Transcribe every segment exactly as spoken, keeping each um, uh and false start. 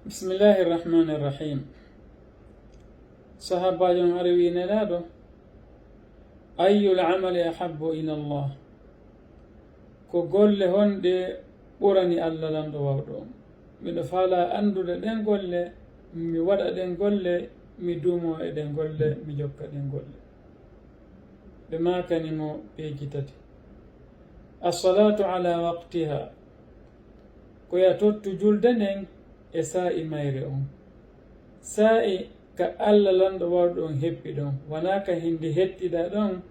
Bismillahi irrahmani irrahim. Sahabajo on ari wi Nelaɗo, "Ayyul amali ahabbu ila Allah?" Ko golle honɗe ɓurani Allah lanɗo wawɗo on? Miɗo faala anndude ɗen golle, mi waɗa ɗen golle, mi duumo e ɗen golle, mi jokka ɗen golle. Ɓe maakani mo peeji tati. Assalatu ala waqtiha, ko ya tottu julde nden e saa'i mayre on. Saa'i ka Allah lanɗo wawɗo on heppi ɗon, wonaa ka hindi hettiɗa ɗon,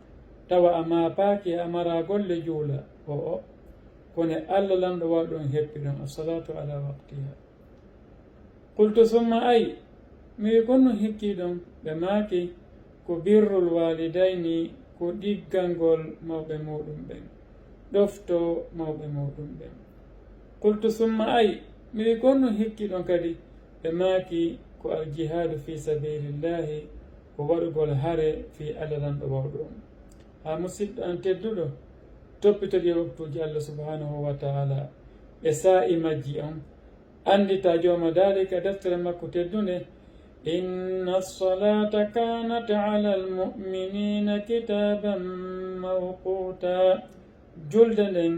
tawa a maapaaki, a mara golle juula. O'o, kono e Allah lanɗo wawɗo on heppi ɗon. Assalatu ala waqtiha. Qultu, "Summa ay?" Mi wi, "Ko honɗun hikki ɗon?" Ɓe maaki, "Ko birrul walidayni, ko ɗiggangol mawɓe muɗum ɓen, ɗofto mawɓe muɗum ɓen." Qultu, "Summa ay?" Mi wi, "Ko honɗun hikki ɗon kadi?" Ɓe maaki, "Ko al jihadu fi sabilillahi, ko waɗugol hare fi Allah lanɗo wawɗo on." Haa musiɗɗo an tedduɗo, toppitoɗi e waktuuji Allah subhanahu wa ta'ala e saa'i majji on. Anndita jooma daali ka deftere makko teddunde, "Inna salata kanat ala almu'minina kitaban mawquta." Julde nden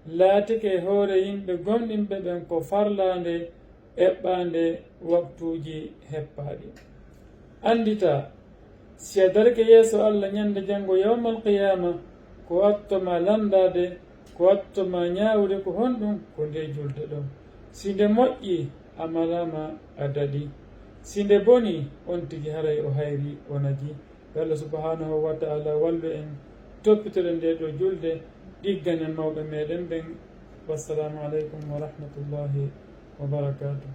laatike e hoore yimɓe gomɗinɓe ɓen ko farlaande eɓɓaande waktuuji heppaaɗi. Anndita, si a darike yeeso Allah ñande janngo yawmal qiyaama, ko watto ma lanndaade, ko watto ma ñaawude ko honɗun? Ko nde julde ɗon. Si nde moƴƴi, a malaama a daɗi. Si nde boni, on tigi haray o hayri, o naji. Yo Allah subhanahu wa ta'ala wallu en, toppitoɗen nde ɗo julde, ɗigganen mawɓe meɗen ɓen. Wassalamu aleykum wa rahmatullahi wa barakatuh.